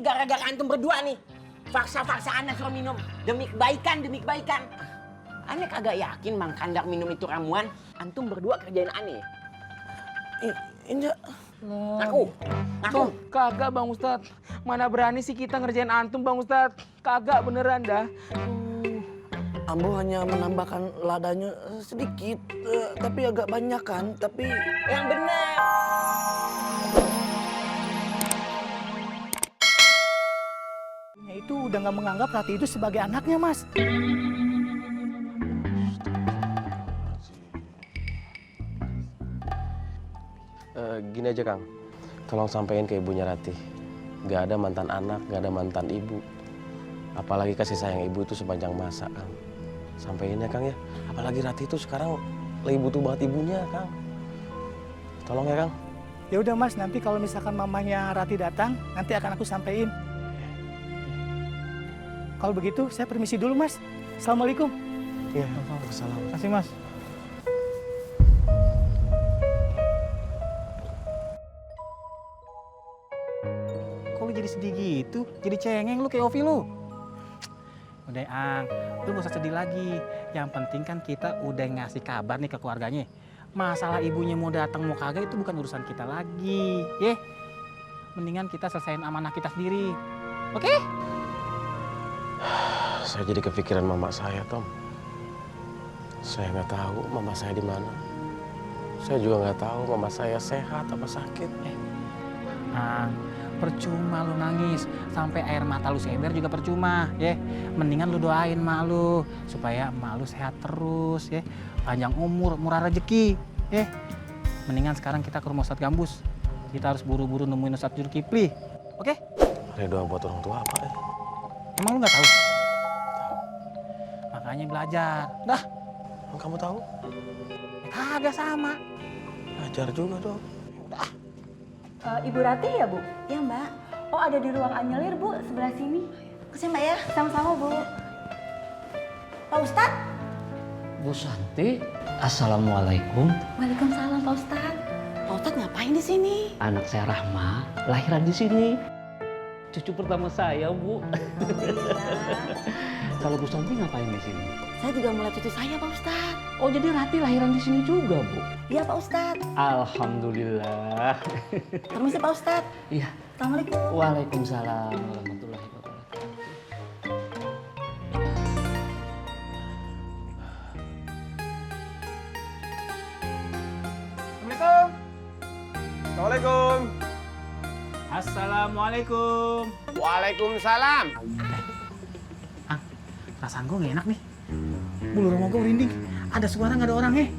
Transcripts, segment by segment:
Ini gara-gara antum berdua nih. Faksa-faksa ana suruh minum. Demi kebaikan, demi kebaikan. Ane kagak yakin Mang Kandar minum itu ramuan. Antum berdua kerjain ane. Enggak. Ngaku. Kagak Bang Ustadz. Mana berani sih kita ngerjain antum Bang Ustadz. Kagak beneran dah. Ambo hanya menambahkan ladanya sedikit, tapi agak banyak kan, tapi... Yang benar. Itu udah nggak menganggap Rati itu sebagai anaknya, Mas. Gini aja Kang, tolong sampaikan ke ibunya Rati. Gak ada mantan anak, gak ada mantan ibu. Apalagi kasih sayang ibu itu sepanjang masa, Kang. Sampaikan ya Kang ya. Apalagi Rati itu sekarang lagi butuh banget ibunya, Kang. Tolong ya Kang. Ya udah Mas, nanti kalau misalkan mamanya Rati datang, nanti akan aku sampein. Kalau begitu, saya permisi dulu Mas. Assalamualaikum. Iya, Assalamualaikum. Terima kasih Mas. Kok lu jadi sedih gitu? Jadi cengeng lu kayak Ovi lu. Udah Ang, lu gak usah sedih lagi. Yang penting kan kita udah ngasih kabar nih ke keluarganya. Masalah ibunya mau datang mau kagak itu bukan urusan kita lagi. Mendingan kita selesaiin amanah kita sendiri. Oke? Saya jadi kepikiran mama saya, Tom. Saya nggak tahu mama saya di mana. Saya juga nggak tahu mama saya sehat apa sakit. Ang, percuma lu nangis. Sampai air mata lu seember juga percuma, ya. Mendingan lu doain mak lu supaya mak lu sehat terus, ya. Panjang umur, murah rezeki, ya. Mendingan sekarang kita ke rumah Ustadz Gambus. Kita harus buru-buru nemuin Ustadz Zulkifli. Oke? Ada doa buat orang tua apa ya? Emang lu nggak tahu? Makanya belajar. Dah. Emang kamu tahu? Kagak sama. Belajar juga dong. Ibu Rati ya, Bu? Ya Mbak, Oh, ada di ruang anyelir, Bu, sebelah sini. kesini Mbak ya. Sama-sama, Bu. Pak Ustadz? Bu Santi, Assalamualaikum. Waalaikumsalam, Pak Ustadz. Pak Ustadz ngapain di sini? Anak saya Rahma, lahiran di sini. Cucu pertama saya, Bu. Kalau Bu Santi ngapain di sini? Saya juga mulai cucu saya Pak Ustadz. Oh, jadi Rati lahiran di sini juga, Bu? Iya Pak Ustadz. Alhamdulillah. Permisi Pak Ustadz. Iya. Assalamualaikum. Waalaikumsalam warahmatullahi wabarakatuh. Assalamualaikum. Assalamualaikum. Waalaikumsalam. Perasaan gue gak enak nih. Bulu roma gue merinding. Ada suara gak ada orangnya.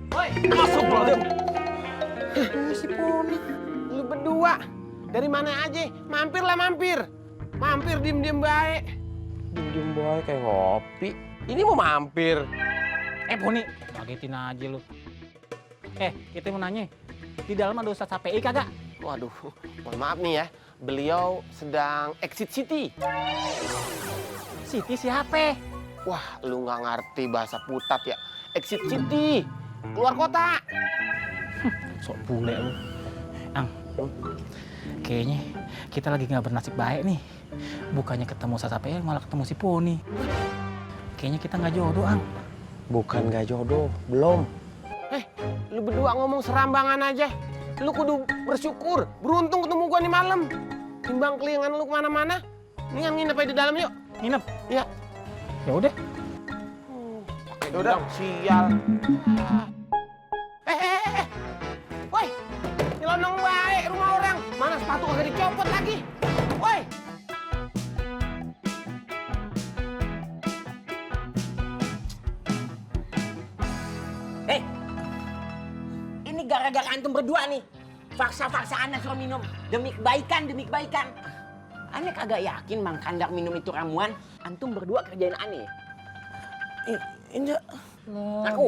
Woi, masuk bro. Si Poni, lu berdua dari mana aja? Mampir lah mampir. Mampir diem-diem baik. Diem baik kayak ngopi. Ini mau mampir. Poni, kagetin aja lu. Kita mau nanya. Di dalam ada Ustadz HPI kagak? Waduh, mohon maaf nih ya. Beliau sedang exit city. Siti siapa? Wah, lu nggak ngerti bahasa putat ya. Exit city, keluar kota. Sok bule lu. Ang, kayaknya kita lagi nggak bernasib baik nih. Bukannya ketemu Ustadz HPI malah ketemu si Poni. Kayaknya kita nggak jodoh, Ang. Bukan gak jodoh, belum. Lu berdua ngomong serambangan aja. Lu kudu bersyukur, beruntung ketemu gua nih malam. Timbang kelingan lu kemana-mana, mendingan nginep aja di dalam yuk. Nginep? Ya. Ya udah. Pakai udang sial. Woi, nyelonong baik rumah orang. Mana sepatu kagak dicopot lagi? Woi. Ini gara-gara antum berdua nih. Faksa-faksa ana suruh minum. Demi kebaikan, demi kebaikan. Ane kagak yakin Mang Kandar minum itu ramuan. Antum berdua kerjain ane. Enggak. Ngaku.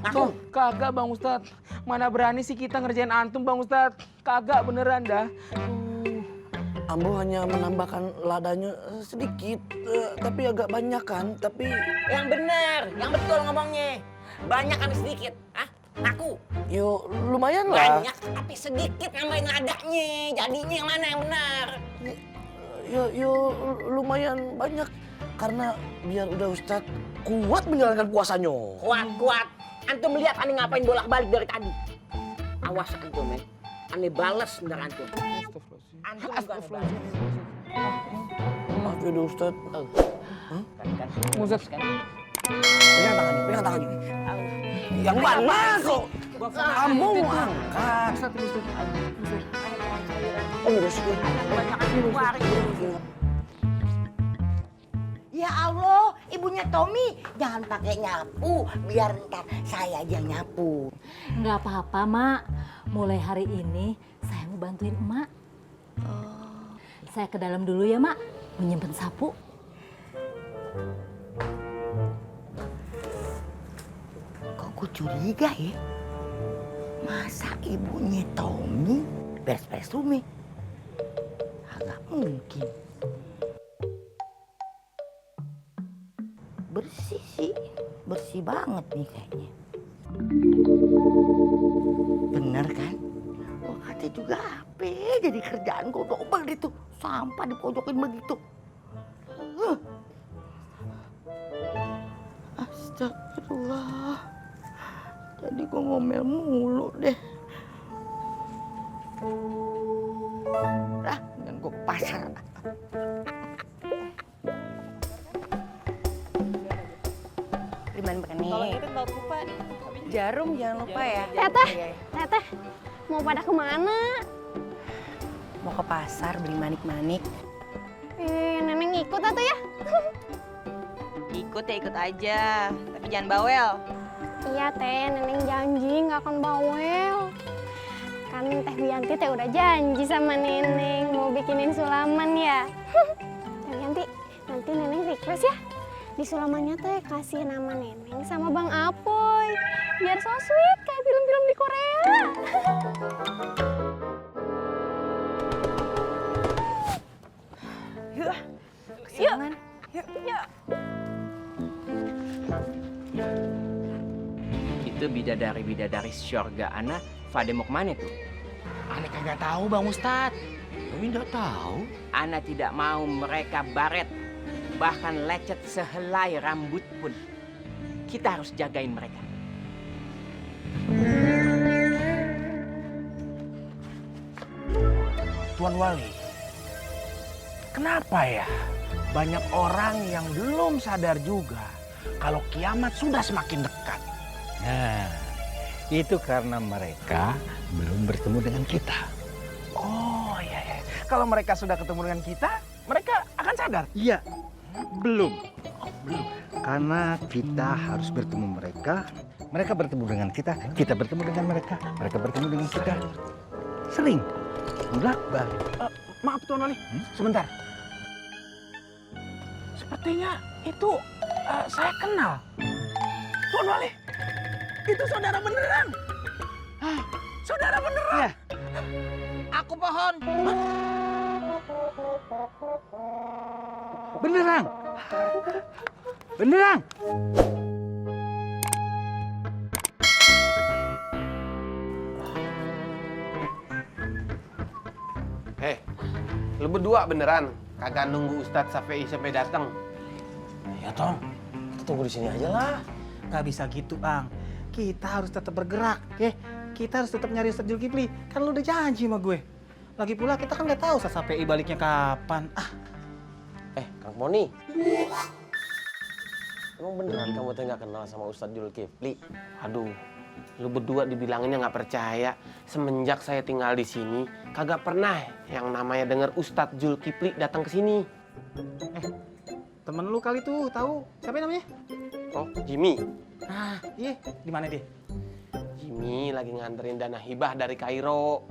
Ngaku. Kagak Bang Ustadz. Mana berani sih kita ngerjain antum Bang Ustadz. Kagak beneran dah. Ambo hanya menambahkan ladanya sedikit, tapi agak banyak kan, tapi... Yang benar, yang betul ngomongnya. Banyak kami sedikit. Hah? Ngaku. Yo, lumayan lah. Banyak tapi sedikit nambahin ladanya. Jadinya yang mana yang benar? Ya lumayan banyak. Karena biar udah Ustadz kuat menjalankan puasanya. Kuat. Antum lihat aneh ngapain bolak-balik dari tadi. Awas antum ya. Aneh bales bener antum. Astagfirullahaladzim. Maaf ya udah Ustadz. Ustaz kan. Pegang tangannya. Yang mana kok? Kamu angkat. Ya Allah, ibunya Tommy, jangan pakai nyapu, biar ntar saya aja nyapu. Nggak apa-apa, Mak. Mulai hari ini saya mau bantuin Emak. Saya ke dalam dulu ya, Mak. Mau nyimpen sapu. Kok gue curiga ya? Masa ibunya Tommy beres-beres rumah? Agak mungkin. Bersih sih, bersih banget nih kayaknya. Bener kan? Gua kata juga apa jadi kerjaan gue double itu. Sampah dipojokin begitu. Astagfirullah. Jadi gue ngomel mulu deh. Dan gue ke pasar. Gimana makan nih? Kalau itu nggak lupa. Jarum jangan lupa ya. Teteh, mau pada kemana? Mau ke pasar beli manik-manik. Neneng ikut atau ya? Ikut ya ikut aja, tapi jangan bawel. Iya teh, Neneng janji nggak akan bawel. Kan Teh Wianti teh udah janji sama Neneng mau bikinin sulaman ya. Teh Wianti, nanti Neneng request ya. Di sulamannya teh kasih nama Neneng sama Bang Apoy. Biar so sweet kayak film-film di Korea. Itu bidadari-bidadari syurga ana, Fade mau kemana tuh? Ana kagak tahu Bang Ustadz. Tapi enggak tahu. Ana tidak mau mereka baret, bahkan lecet sehelai rambut pun. Kita harus jagain mereka. Tuan Wali, kenapa ya banyak orang yang belum sadar juga kalau kiamat sudah semakin dekat? Nah, itu karena mereka belum bertemu dengan kita. Oh iya. Kalau mereka sudah ketemu dengan kita, mereka akan sadar. Iya, belum. Karena kita harus bertemu mereka. Mereka bertemu dengan kita bertemu dengan mereka. Mereka bertemu dengan kita. Sering. Bolak-balik. Maaf Tuan Wali, sebentar. Sepertinya itu saya kenal. Tuan Wali, itu saudara beneran. Saudara beneran. Ya. Aku pohon. Beneran. Beneran. Lu berdua beneran kagak nunggu Ustadz Safei sampai datang? Ya Tom, kita tunggu di sini aja lah. Gak bisa gitu, Ang. Kita harus tetap bergerak, ya. Kita harus tetap nyari Ustadz Zulkifli. Kan lu udah janji sama gue. Lagi pula kita kan nggak tahu Sasapi baliknya kapan. Kang Poni. Emang beneran kamu tuh nggak kenal sama Ustadz Zulkifli? Aduh, lu berdua dibilanginnya nggak percaya. Semenjak saya tinggal di sini, kagak pernah yang namanya dengar Ustadz Zulkifli datang ke sini. Temen lu kali tuh tahu siapa namanya? Oh, Jimmy. Nah, iya, di mana dia? Jimmy lagi nganterin dana hibah dari Kairo.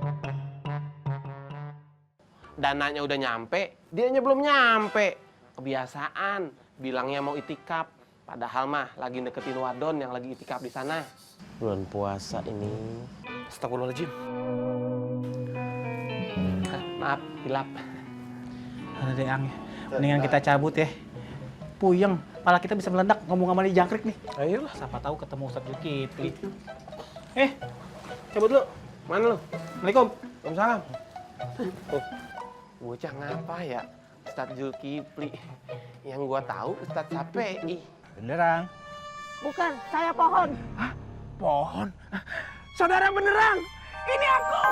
Dananya udah nyampe, dianya belum nyampe. Kebiasaan, bilangnya mau itikaf. Padahal mah lagi deketin wadon yang lagi itikaf di sana. Bulan puasa ini. Astagfirullahaladzim. Maaf, hilap. Ada deh, Ang. Mendingan kita cabut ya. Puyeng, pala kita bisa meledak ngomong sama dia jangkrik nih. Ayolah. Siapa tahu ketemu Ustadz Zulkifli. Cabut dulu. Mana lu? Assalamualaikum. Waalaikumsalam. Bocah ngapa ya? Ustadz Zulkifli. Yang gua tahu Ustadz Sapei. Benerang. Bukan, saya pohon. Pohon? Saudara benerang! Ini aku!